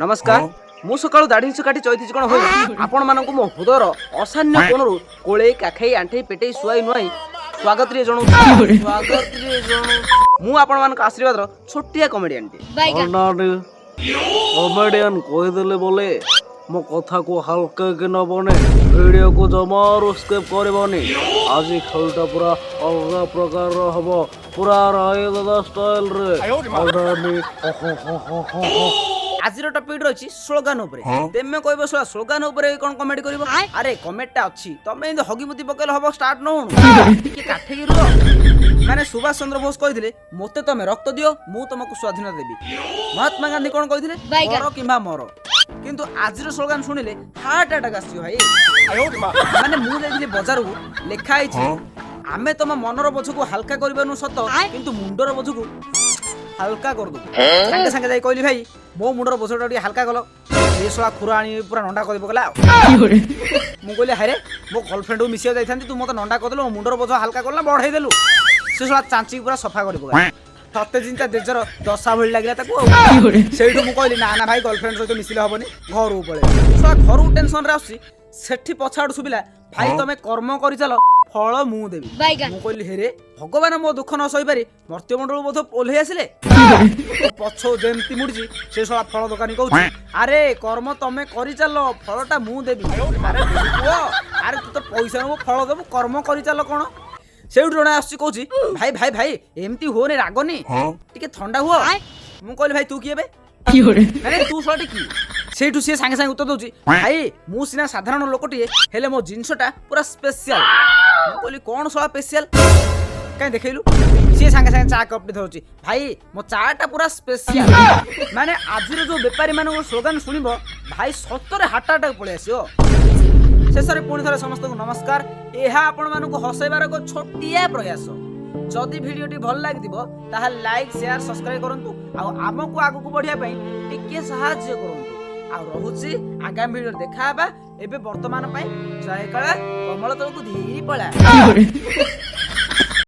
ନମସ୍କାର। ମୁଁ ସକାଳୁ ଦାଢ଼ି ନିଶ କାଟି ଚଇତି ଚିକଣ ହୋଇ ଆପଣମାନଙ୍କୁ ମୋ ହୃଦୟର ଅସାନ୍ୟ କୋଣରୁ କୋଳେଇ, କାଖେଇ, ଆଣ୍ଠେଇ, ପେଟେଇ, ଶୁଆଇ, ନୁଆଇ ସ୍ୱାଗତରେ ଜଣାଉଛି, ସ୍ୱାଗତରେ ଜଣାଉଛି। ମୁଁ ଆପଣମାନଙ୍କ ଆଶୀର୍ବାଦର ଛୋଟିଆ କମେଡ଼ିଆନଟି। କମେଡିଆନ କହିଦେଲେ ବୋଲେ ମୋ କଥାକୁ ହାଲକା ନବନି, ଭିଡ଼ିଓକୁ ଜମାରୁ ସ୍କିପ୍ କରିବନି। ଆଜି ଖେଳଟା ପୁରା ଅଲଗା ପ୍ରକାରର ହବ, ପୁରା ରାୟ ଦାଦା ଷ୍ଟାଇଲରେ। ଆଜିର ଟପିକ ରହିଛି ସ୍ଲୋଗାନ ଉପରେ। ତେମେ କହିବ, ଶଳା ସ୍ଲୋଗାନ ଉପରେ କଣ କମେଡି କରିବ? ଆରେ, କମେଡିଟା ଅଛି। ତମେ ଏମିତି ହଗିମୁତି ପକେଇଲେ ହବ? ଷ୍ଟାର୍ଟ ନ ହଉଣୁ ଟିକେ କାଠେଇକି ରୁହ। ମାନେ ସୁଭାଷ ଚନ୍ଦ୍ର ବୋଷ କହିଥିଲେ, "ମୋତେ ତମେ ରକ୍ତ ଦିଅ, ମୁଁ ତମକୁ ସ୍ୱାଧୀନତା ଦେବି।" ମହାତ୍ମା ଗାନ୍ଧୀ କଣ କହିଥିଲେ? "କର କିମ୍ବା ମର।" କିନ୍ତୁ ଆଜିର ସ୍ଲୋଗାନ ଶୁଣିଲେ ହାର୍ଟ ଆଟାକ୍ ଆସିବ ଭାଇ। ମାନେ ମୁଁ ଯାଇଥିଲି ବଜାରକୁ, ଲେଖା ହେଇଛି, "ଆମେ ତମ ମନର ବୋଝକୁ ହାଲକା କରିପାରୁନୁ ସତ, କିନ୍ତୁ ମୁଣ୍ଡର ବୋଝକୁ ହାଲକା କରିଦବୁ।" ସାଙ୍ଗେ ସାଙ୍ଗେ ଯାଇ କହିଲି, "ଭାଇ, ମୋ ମୁଣ୍ଡର ବୋଝଟା ଟିକେ ହାଲକା କଲ।" ସେ ଶଳା ଖୁରା ଆଣି ପୁରା ନଣ୍ଡା କରି ପକେଇଲା। ଆଉ ମୁଁ କହିଲି, "ହାରେ, ମୋ ଗର୍ଲଫ୍ରେଣ୍ଡକୁ ମିଶିବାକୁ ଯାଇଥାନ୍ତି, ତୁ ମତେ ନଣ୍ଡା କରିଦେଲୁ। ମୋ ମୁଣ୍ଡର ବୋଝ ହାଲକା କଲୁ ନା ବଢେଇ ଦେଲୁ?" ସେ ଶଳା ଚାଞ୍ଚିକି ପୁରା ସଫା କରି ପକେଇଲା। ସତେ ଚିନ୍ତା ଦେଜର ଦଶା ଭଳି ଲାଗିଲା ତାକୁ। ଆଉ ସେଇଠୁ ମୁଁ କହିଲି, "ନା ନା ଭାଇ, ଗର୍ଲଫ୍ରେଣ୍ଡ ସହିତ ମିଶିଲେ ହବନି।" ଘରକୁ ପଳେଇ ଶଳା ଘରକୁ ଟେନସନରେ ଆସୁଛି, ସେଠି ପଛ ଆଡୁ ଶୁଭିଲା, "ଭାଇ, ତମେ କର୍ମ କରିଚାଲ, ଫଳ ମୁଁ ଦେବି।" ମୁଁ କହିଲି, "ହେରେ ଭଗବାନ, ମୋ ଦୁଃଖ ନ ସହିପାରି ମର୍ତ୍ତ୍ୟମଣ୍ଡଳକୁ ବୋଧ ଓହ୍ଲେଇ ଆସିଲେ।" ପଛ ଯେମିତି ମୁଡ଼ିଛି, ସେ ଶଳା ଫଳ ଦୋକାନୀ କହୁଛି, "ଆରେ, କର୍ମ ତମେ କରିଚାଲ, ଫଳଟା ମୁଁ ଦେବି।" ଆରେ ପୁଅ, ଆରେ ତୁ ତ ପଇସା ନେବୁ, ଫଳ ଦେବୁ, କର୍ମ କରିଚାଲ କଣ? ସେଇଠୁ ଜଣେ ଆସୁଛି, କହୁଛି, "ଭାଇ, ଭାଇ, ଭାଇ, ଏମିତି ହୁଅନି, ରାଗନି, ଟିକେ ଥଣ୍ଡା ହୁଅ।" ମୁଁ କହିଲି, "ଭାଇ, ତୁ କିଏ ବେ? ଆରେ, ତୁ ଶଳାଟି କିଏ?" ସେଇଠୁ ସିଏ ସାଙ୍ଗେ ସାଙ୍ଗେ ଉତ୍ତର ଦଉଛି, "ଭାଇ, ମୁଁ ସିନା ସାଧାରଣ ଲୋକଟିଏ, ହେଲେ ମୋ ଜିନିଷଟା ପୁରା ସ୍ପେଶିଆଲ।" ମୁଁ କହିଲି, "କଣ ଶଳା ସ୍ପେଶିଆଲ, କାଇଁ ଦେଖେଇଲୁ?" ସିଏ ସାଙ୍ଗେ ସାଙ୍ଗେ ଚା କପ୍ଟି ଧରୁଛି, "ଭାଇ, ମୋ ଚା ଟା ପୁରା ସ୍ପେଶିଆଲ।" ମାନେ ଆଜିର ଯୋଉ ବେପାରୀ ମାନଙ୍କ ସ୍ଲୋଗାନ ଶୁଣିବ ଭାଇ, ସତରେ ହାର୍ଟ ଆଟାକ୍ ପଳେଇ ଆସିବ। ଶେଷରେ ପୁଣି ଥରେ ସମସ୍ତଙ୍କୁ ନମସ୍କାର। ଏହା ଆପଣମାନଙ୍କୁ ହସେଇବାର ଏକ ଛୋଟିଆ ପ୍ରୟାସ। ଯଦି ଭିଡ଼ିଓଟି ଭଲ ଲାଗିଥିବ, ତାହେଲେ ଲାଇକ୍, ସେୟାର, ସବସ୍କ୍ରାଇବ କରନ୍ତୁ ଆଉ ଆମକୁ ଆଗକୁ ବଢ଼ିବା ପାଇଁ ଟିକେ ସାହାଯ୍ୟ କରନ୍ତୁ। ଆଉ ରହୁଛି, ଆଗାମୀ ଭିଡ଼ିଓରେ ଦେଖା ହେବା। ଏବେ ବର୍ତ୍ତମାନ ପାଇଁ ଜୟ କଳା, କମଳ ତଳକୁ ଧୀରି ପଳା।